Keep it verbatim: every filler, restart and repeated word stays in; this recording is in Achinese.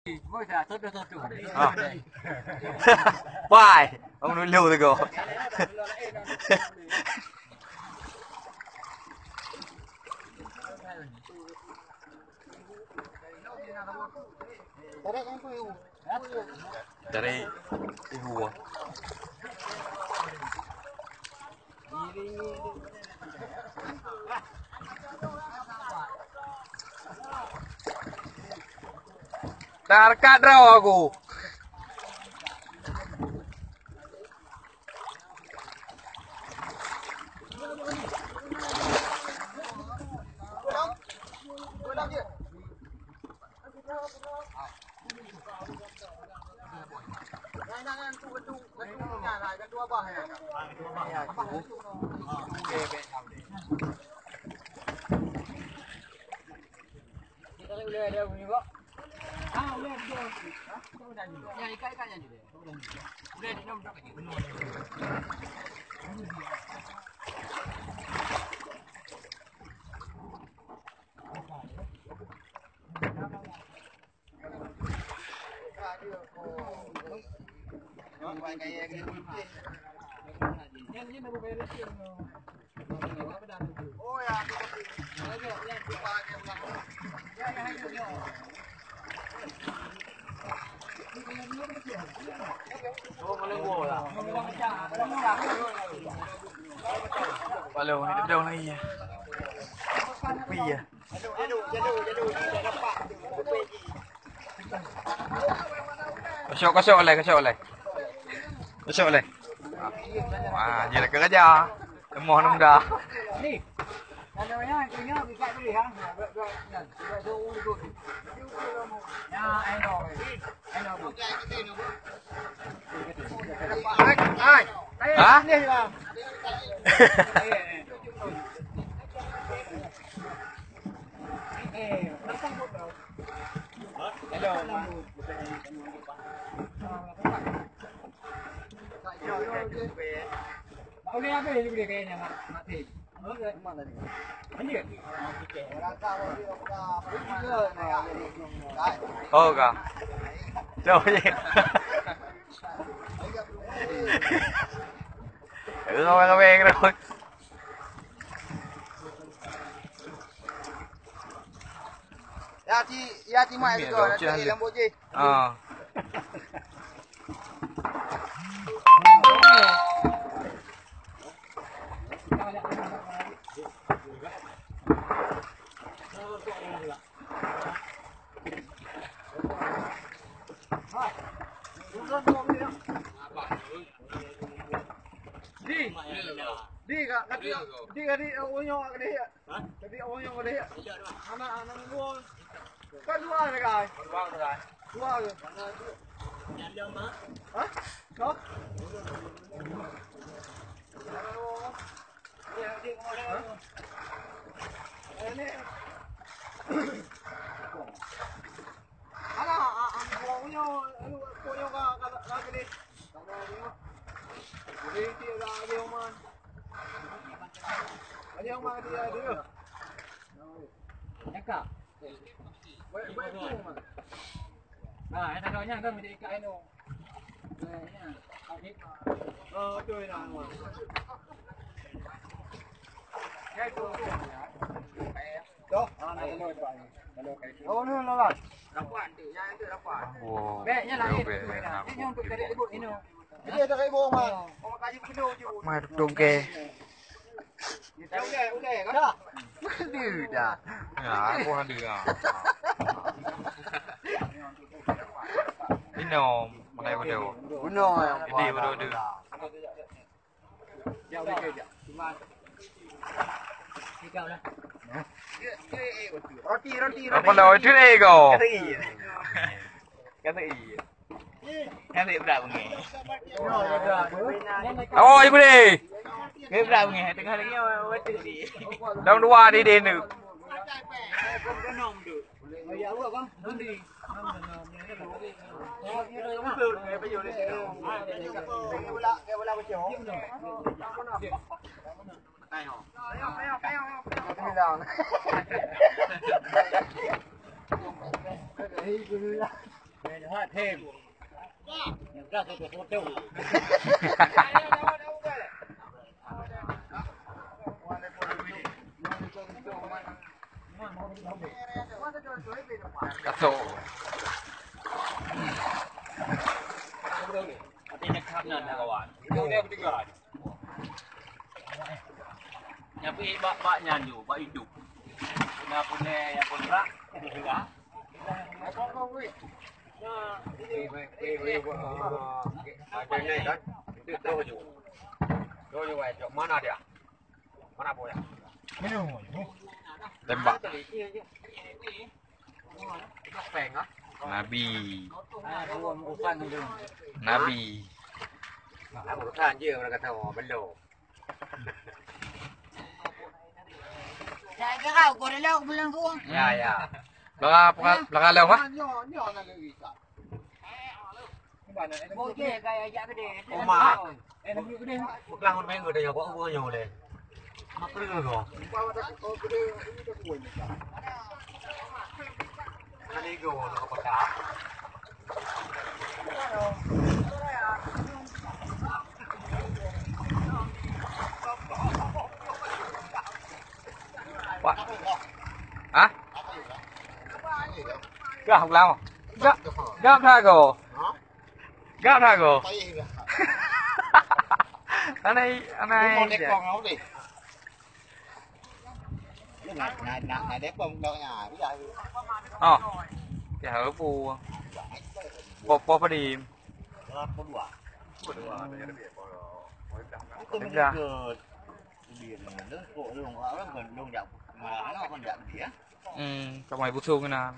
Ah. Pai, orang dulu tu kau. Dari ibu. Tarkat droe aku. Walau ni dong lagi ya. Kupi ya. Kosok, kosok oleh, kosok oleh. Kosok oleh. Wah, dia nak kerja. Emoh nunda. Ha? Oh ka. Jauh je. Ramai-ramai kena. Ya ti, ya ti mai tu, nanti lembut je. Ah. Di, di, ka, ka, di, ka, di, oh, nyoe, ka, di. Jadi awak yang boleh ya? Anak, anak dua. Kan dua ada kai? Dua ada kai. Dua ke? Hah? Kau? Hah? Ini. Alah, ah, ah, punya, anu, punya ka, ka, ka gede. Gede dia ka gede, Oman. Gede, Oman, dia, dia. Nyaka. Baik, baik, tu, Oman. Nah, yang tengoknya kan gede ikan tu. Oh, tu, nah, Oman. Ya, tu, tu. Toh? Ah, nak kena, Pak. Kalau kayak gitu. Oh, ni, ni, ni. Rapat tu, yang tu rapat. Bek, nyan lah, eh, tu, eh. Dia nyoe untuk cari ribut, inoe. Dia tak ribut, Mak. Oh, makanya penuh je. Mak, duduk, eh. Dia tak udah, udah, kan? Dah. Dia dah. Ya, aku ada, ya. Minum, pakai bodoh. Bunuh yang Jadi, bodoh, bodoh. Roti, roti, roti. Apa dah roti ni kau? Kata iya. Kata iya. Kata iya berat bunyi. Oh, ibu ni. Kata berat bunyi. Tengah lagi awak roti. Dong dua di dia tu. Jahat, Hem. Nyegah satu-satu. Kaso. Hati nyekap nyan, kawan. Itu dia ketiga. Nyang pi bak, bak nyan ju, bak YouTube. Guna punya yang kontrak. Ya. Weh, weh, weh, weh, weh, ah, ada ni kan? Itu tu ju. Tu ju, weh, jok mana dia? Mana boya? Tembak. Peng ah. Nabi. Nabi. Nah, urusan je orang kata orang belum. Saya kira kau dah lauk belum tu. Ya, ya. Belakang, belakang, belakang lauk ah. Bojé gaya jak gede. Oma. Pegang ureueng gede ya, kok ureueng nyoe lé. Mak kena kau. Kali go nak apa tak? Pak. Hah? Gah ulang. Gah, gah dah go. Gah dah go. Anai, anai. Oh. Ya, apa? Poh, poh padim. Dah. Hmm, kamai busung keunan.